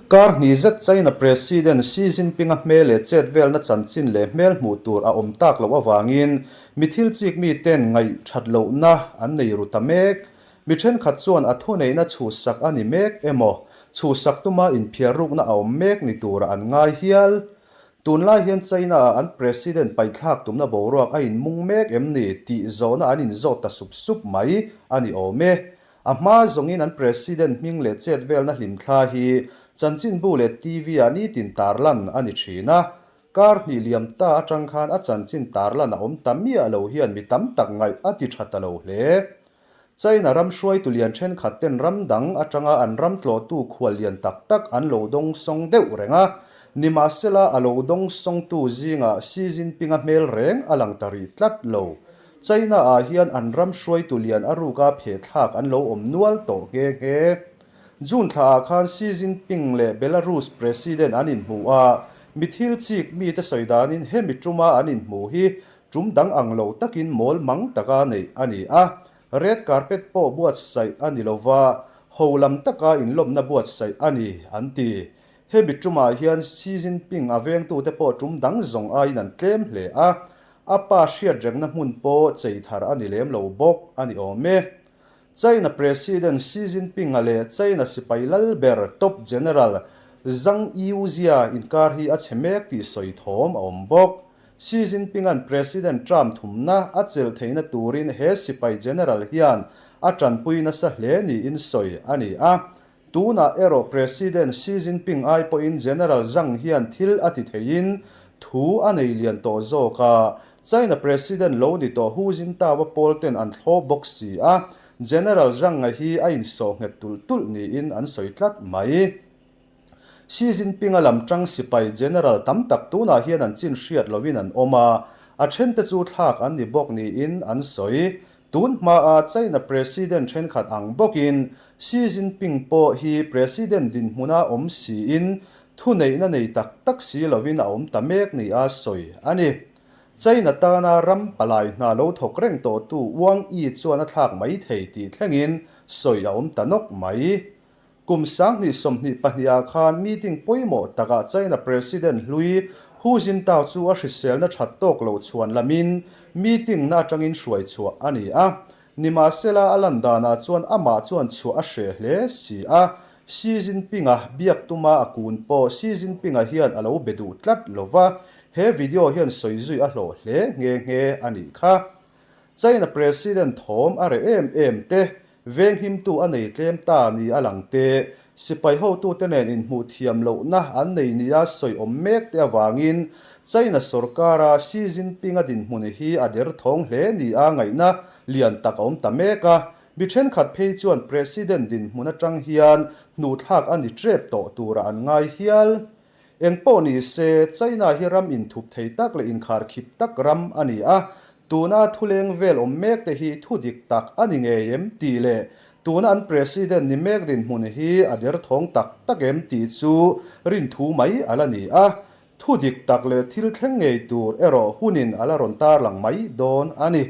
Kar hnih zet China President Xi Jinping-a hmel leh chet velna chanchin leh hmel hmuh tur a awm tak loh avangin mi thil chik miten ngaih that lohna an nei ru ta mek. Mi thenkhat chuan a thuneihna chhuhsak a ni mek emaw, chhuhsak tuma inphiarrukna a awm mek ni tura an ngai hial. Tunlai hian China-ah an President paihthlak tumna boruak a inmung mek em ni tih zawhna an inzawt ta sup sup mai a ni awm e. A hma zawngin an President hming leh chet velna hlimthla hi chanchinbu leh TV-ah nitin tarlan a ni thin a. Kar hnih liam ta atang khan a chanchin tarlan a awm ta miah lo hian mi tam tak ngaih a ti tha ta lo hle. China ram hruaitu lian thenkhat ten ram dang atanga an ram tlawhtu khual lian tak tak an lo dawng sawng deuh reng a, nimahsela a lo dawng sawngtu zingah Xi Jinping-a hmel reng a lang ta rih tlat lo. China-ah hian an ram hruaitu lian a ruka phehthlak an lo awm nual tawh nghe nghe. June thlaah khan Xi Jinping leh Belarus President an inhmu a, mi thil chik mite sawi danin hemi tuma an inhmu hi tum dang ang lo takin mawl mang taka neih a ni a, red carpet pawh buatsaih a ni lova, ho lam taka inlawmna buatsaih a ni, an ti. Hemi tumah hian Xi Jinping a vengtute pawh tum dang zawng aiin an tlem hle a, A pa hriat rengna hmun pawh chei thar a ni lem lo bawk a ni awm e. China President Xi Jinping-a leh China sipai lal ber Top General Zhang Youxia inkar hi a chhe mek tih sawi thawm a awm bawk. Xi Jinping-a'n President Trump thumna a chelh theihna turin he sipai general hian a tanpui nasa hle niin sawi a ni a. Tunah erawh President Xi Jinping ai pawhin General Zhang hian thil a ti theiin thu a nei lian tawh zawk a, China President lo ni tawh Hu Jintao-a pawl ten an thlawp bawk si a, General Zhang-a hi a insawh nghet tulh tulh niin an sawi tlat mai. Xi Jinping-a lam tang sipai General tam tak tunah hian an chin hriat loin an awm a, a thente chu thlak an ni bawk niin an sawi. Tun hmaa China President thenkhat ang bawkin Xi Jinping pawh hi President dinhmuna awm siin thuneihna nei tak tak si lovin a awm ta mek nia sawi a ni. China tana ram palai hna lo thawk reng tawhtu Wang Yi chuan a thlak mai thei tih thlengin sawi a awm ta nawk mai. Kum 2022 ah khan meeting pawimawh takah China President hlui Hu Jintao chu a hriselna that tawk loh chhuan lamin meeting na atangin hruai chhuah a ni a. Nimahsela a lan danah chuan amah chuan chhuah a hreh hle si a, Xi Jinping-a biak tuma a kun pawh Xi Jinping-a hian a lo be duh tlat lo va, he video hian sawi zui a hlawh hle nghe nghe a nih kha. China President thawm a reh em em te, Venghimtu a nei tlem ta ni a lang te, sipai hotute nen inhmuh thiam lohna an nei nia sawi awm mek te avangin China sorkara Xi Jinping-a dinhmun hi a derthawng hle nia ngaihna lian tak a awm ta mek a. Mi thenkhat phei chuan President dinhmun atang hian hnuhthlak a ni trep tawh tura an ngai hial. Engpawh ni se, China hi ram inthup thei tak leh inkharkhip tak ram a ni a, tuna thuleng vel awm mek te hi thu dik tak a ni ngei em tih leh tuna an President ni mek dinhmun hi a derthawng tak tak em tih chu rinthu mai a la ni a, thu dik tak leh thil thleng ngei tur erawh hunin a la rawn tarlang mai dawn a ni.